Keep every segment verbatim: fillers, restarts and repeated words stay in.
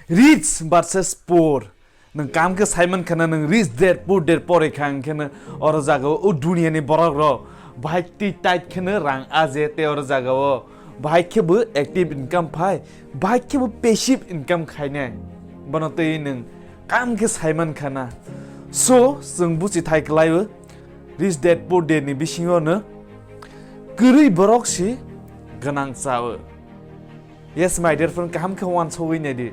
Rich versus poor. Nwng kam khe sai man khana, nwng Rich Dad Poor Dad pore kha hwn khe no oro jaga o duniya ni borok rok bahai twi tight khe no rang aje, tei oro jaga o bahai khe bo active income phai, bahai khe bo passive income khainai. Bono twi nwng kam khe sai man khana. So, chwng buchi thai kwlai o, Rich Dad Poor Dad ni bisingo no kwrwi borok si gwnang cha o. Yes, my dear friend, kaham khe uansugwi naidi.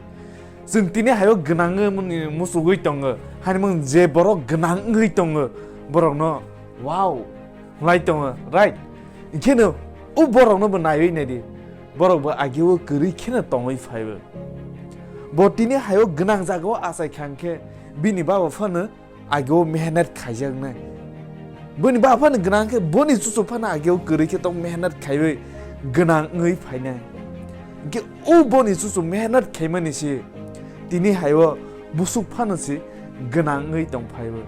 Chwng tini hayo gwnangwi mani musugwi tongo. Hani mung je borok gwnangwi tongo, borokno wow hwnlai tongo, right? Hinkhe no o borokno bo naiwi naidi. Borok bo ageo kwrwi kheno tongwi phaibo. Bo tini hayo gwnang jagao achai kha hwnkhe bini baba phano ageo mehnat khaijaknai. Boni baba phano gwnang khe boni chuchuk phano ageo kwrwi khe tong mehnat khaiwi gwnang wngwi phainai. Hinkhe o boni chuchuk mehnat khaimani se tini hayo busuk phano se gwnang wngwi tong phaibo.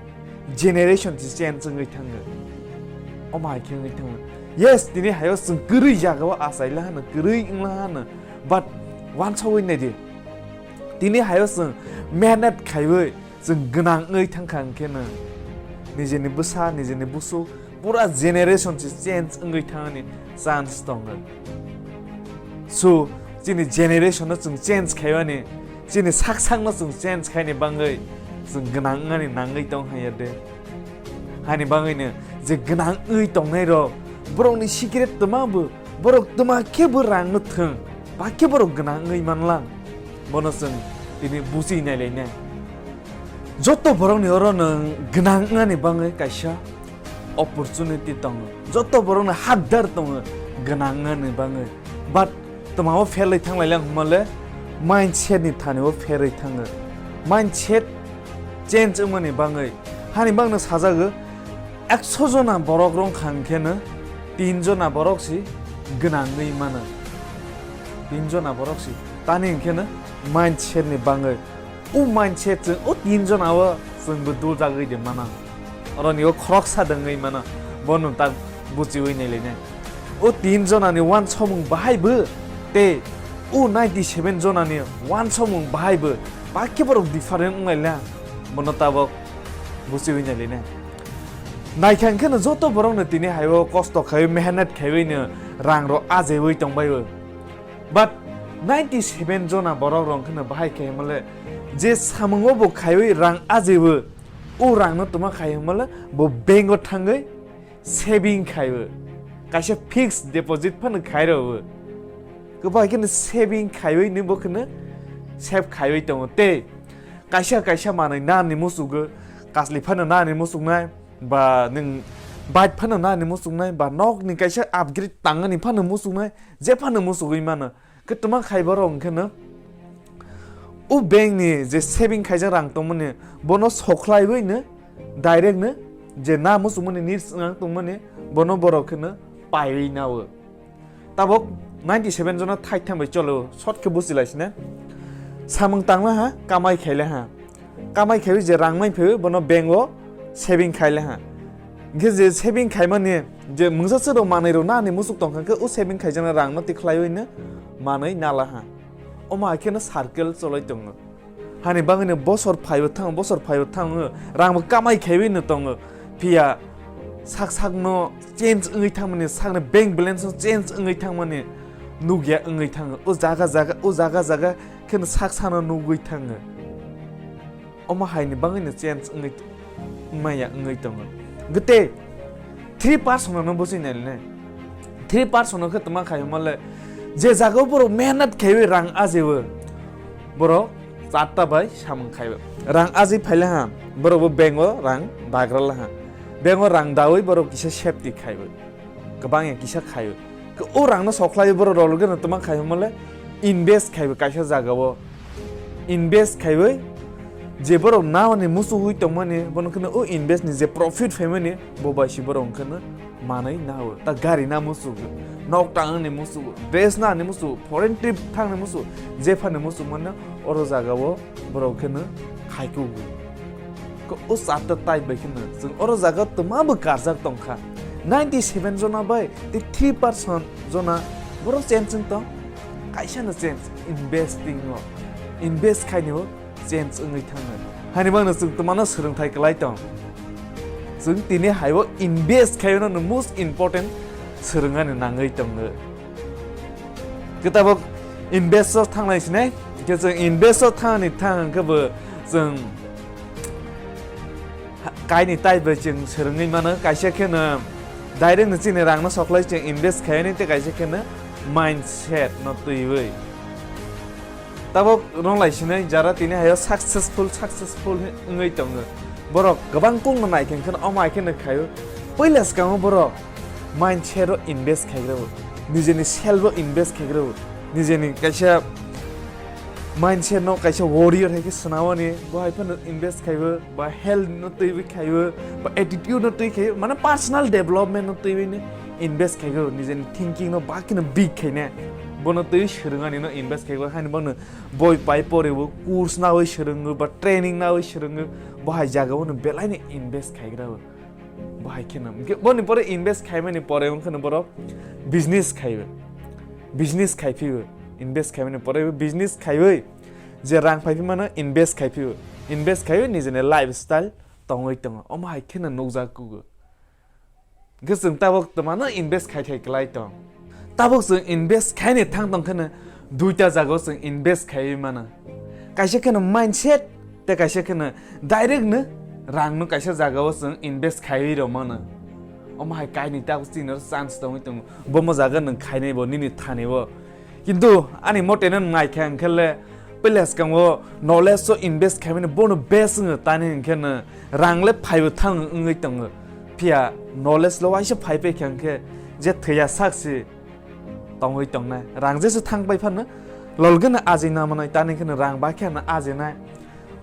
Generation se change wngwi thango. Omo hai khe wngwi thango. Yes, tini hayo chwng kwrwi jagao achaila hano, kwrwi wngla hano, but uansugwi naidi. Tini hayo chwng mehnat khaiwi chwng gwnang wngwi thangkha hwnkhe no nijini bwsa, nijini busuk, pura generation se change wngwi thangani chance tongo. So, chini generation no chwng change khaimani, chini sak sak no chwng change khaini bangwi chwng gwnang wngnani nangwi tong hanya de. Hani bangwino je gwnang wngwi tongnai rok, borokni secret twma bo, borok twma khe bo rang no thwng, ba khe borok gwnang wngwi manlang, bono chwng tini buchi nailainai. Joto borokni oro nwng gwnang wngnani bangwi kaisa opportunity tongo, joto borokno hakdar tongo gwnang wngnani bangwi, but twmao fail wi thanglaila hwnmale mindset ni thani o fail wi thango. Mindset change wngmani bangwi, hani bangno sajago, ekso jona borok rong kha hwnkhe no tin jona borok si gwnangwi mano, tin jona borok si tani hwnkhe no mindset ni bangwi. O mindset chwng o tin jona o chwngbo dul jagwi de mana. Oroni o khoroksa dwngwi mana. Bono tak buchiwi nailainai. O tin jona ni uansukmung bahai bo tei o ninety seven jona ni uansukmung bahai bo bakhe borok different wnglaila. Bono tabok buchiwi nailainai. Naikha hwnkhe no joto borok no tini hai o kosto khaiwi mehnat khaiwi no rang rok ajewi tongbai o. But ninety seven jona borok rok hwnkhe no bahai khe himale je samung o bo khaiwi rang ajewi, o rang no tuma khai himale bo bank o thangwi saving khaiwi, kaisa fixed deposit phano khai rwo. Kwbang khe no saving khaiwi ni bo kheno save khaiwi tongo tei kaisa kaisa manwi nani musugo, kasli phano nani musuknai, ba nwng bike phano nani musuknai, ba nokni kaisa upgrade tangani phano musuknai, je phano musugwi mano. Kwtwma khai borok hwnkhe no o bank ni je saving khaijak rang tongmani, bono sokhlaiwi no direct no je na musukmani needs wng tongmani, bono borok kheno paiwi nao. Tabok ninety seven jona thaitham bai cholo, short khe buchilaisina. Samung tangla ha, kamai khaila ha. Kamai khaiwi je rang mai phaiwi bono bank o saving khaila ha. Hwnkhe je saving khaimani je mungsa chwrok manwi rok nani musuk tongkha khe o saving khaijaknai rang no tikhlaiwi no manwi nala ha. Omo hai kheno circle choloi tongo. Hani bangwino bosor phaibo thango, bosor phaibo thango, rangbo kamai khaiwi no tongo. Phiya sak sakno change wngwi thangmani, sakni bank balance no change wngwi thangmani nukya wngwi thango. O jaga jaga, o jaga jaga kheno sak sakno nugwi thango. Omo haini bangwino change wngwi maya wngwi tongo. Gete three percent no busi nailne. Three percent no khe tma khai male, je jaga borok mehnat khaiwi rang ajewo, borok charta bai samung khaiwi rang ajwi phaile ha, borok bo bank o rang dagrala ha, bank o rang dawi borok kisa safety khaiwi, kwbangya kisa khaiwi. Khe o rang no sokhlaiwi borok rok logeno tma khai male, invest khaiwi kaisa jaga o. Invest khaiwi je borok nani muchugwi tongmani, bono kheno o invest ni je profit phaimani, bo bai si borok kheno manwi nao. Ta gari na muchugo, nok tangni muchugo, dress nani muchugo, foreign trip thangni muchugo, jephani muchugmano oro jaga o borok kheno khaikugo. Ko o charta type bai kheno chwng oro jaga twma bo karjak tongkha. Ninety seven jona bai tei three percent jona borok change wng tong. Kaisa no change investing o. invest khainio change wngwi thango. Hani bangno chwng twmano swrwngthai kwlai tong. Chwng tini haibo invest khaino no most important swrwngani nangwi tongo. Khe tabok invest o thanglai sinai, khe chwng invest o thangni thang khe bo chwng kaini type bai chwng swrwngwi mano, kaisa kheno direct no chini rangno soklai chwng invest khaini, tei kaisa kheno mindset no twiwi. Tabok rwnglai sinai jara tini hayo successful, successful wngwi tongo. Borok kwbang kung no nai khe kheno omo hai kheno khaio. Puila swkango borok mindset o invest khaigrao, nijeni self o invest khaigrao, nijeni kaisa mindset no kaisa warrior hai khe swnamani bo hai phano invest khaibo, ba health no twiwi khaibo, ba attitude no twi khaibo, mane personal development no twiwi no invest khaigo, nijeni thinking no ba kheno big khaine, bono twi swrwngani no invest khaigo, hani bono boi pai poribo, course nawi swrwngo ba training nawi swrwngo, bo hai jagao no belai no invest khaigrao. Bo hai kheno. Hwnkhe boni pore invest khaimani pore wngkheno borok business khaibo. Business khaiphio. Invest khaimani pore business khaiwi je rang phaiphimano invest khaiphio. Invest khaiwi nijeni lifestyle tongwi tongo. Omo hai kheno nukjak kugo. Hwnkhe chwng tabok twmano invest khai khai kwlai tong. Tabok chwng invest khaini thang tong kheno duita jagao chwng invest khaiwi mano. Kaisa kheno mindset tei kaisa kheno direct no rang no kaisa jagao chwng invest khaiwi rw mano. Omo hai kaini tabok chini chance tongwi tongo. Bomo jaga nwng khainai bo nini thani bo. Kintu ani mote no nai khe hwnkhe le puila swkango knowledge o invest khaimani bono best wngwi tani hwnkhe no rang le phaibo thang wngwi tongo. Phiya knowledge lo waisa phai pai khe hwnkhe je thwiya sak si tongwi tongnai. Rang jesa thang pai phano lolgeno ajina manai, tani kheno rang ba kheno ajinai.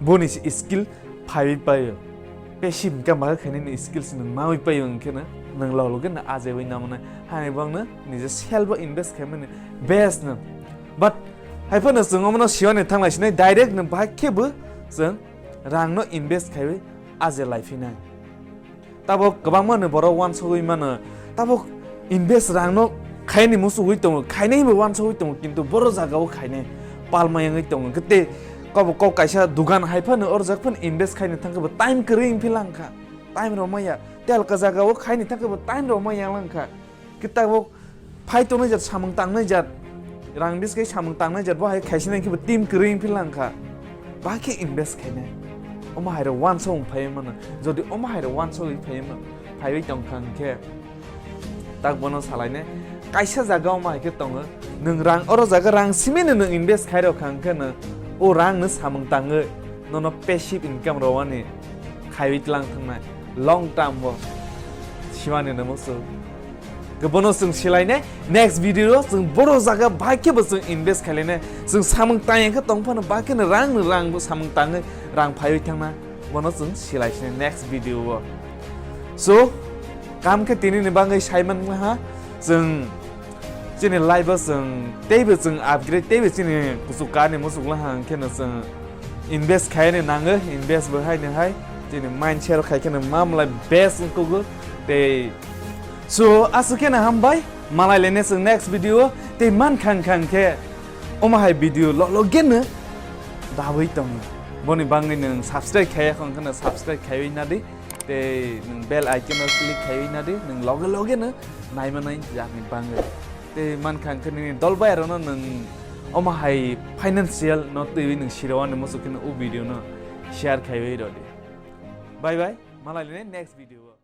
Boni si skill phaiwi paio. Passive income ba khainani skill si nwng mawi paio, hwnkhe no nwng lolgeno ajewi namanai. Hani bangno niji self o invest khaimani best no. But hai phano chwng omono siwani thanglai sinai, direct no bahai khebo chwng rang no invest khaiwi aje lai phinai. Tabok kwbangma ni borok wansugwi mano. Tabok invest rang no khaini muchugwi tongo, khainai bo wansugwi tongo, kintu boro jaga o khainai palma yangwi tongo. Kete kobo kok kaisa dugan hai phano orjak phano invest khaini thangkhe bo time kwrwi wngphi langkha. Time rw maya. Telka jaga o khaini thangkhe bo time rw maya langkha. Khe tabok phai tongnai jat, samung tangnai jat, rang biskai samung tangnai jat, bo hai khaisina khe bo team kwrwi wngphi langkha. Ba khe invest khainai. Omo hai rok wansong phai mano. Jodi omo hai rok wansong phai mano, phaiwi tong kha hwnkhe, tak bono salainai. Kaisa jaga omo hai khe tongo. Nwng rang, oro jaga rang simi no nwng invest khai rok kha hwnkhe no, o rang no samung tangwi nono passive income rwani khaiwi tlang thangnai. Long term bo siwani no musu. Khe bono chwng silainai next video o, chwng boro jaga bai khe bo chwng invest khailainai, chwng samung tang khe tong phano bai kheno rang no rang bo samung tangwi rang phaiwi thangna, bono chwng silai sinai next video o. So kam khe tini ni bangwi sai man ha chwng chini life o chwng teibo chwng upgrade, teibo chini kuchuk kani muchuk laha hwnkhe no chwng invest khaini nango, invest bo haini hai chini mind share khai kheno mamlai best wngkugo tei. So aswk kheno hambai, malai lene chwng next video o tei man khang khang khe omo hai video lolo geno dabwi tongo. Boni bangwi nwng subscribe khaiya khong kheno subscribe khaiwi nadi tei nwng bell icon o click khaiwi nadi, nwng loge loge no naimanai jani bangwi. Tei man khang khe nini dol bai rokno nwng omo hai financial no twiwi nwng sirwani muchuk kheno o video no share khaiwi rodi. Bye bye, malai lene next video o.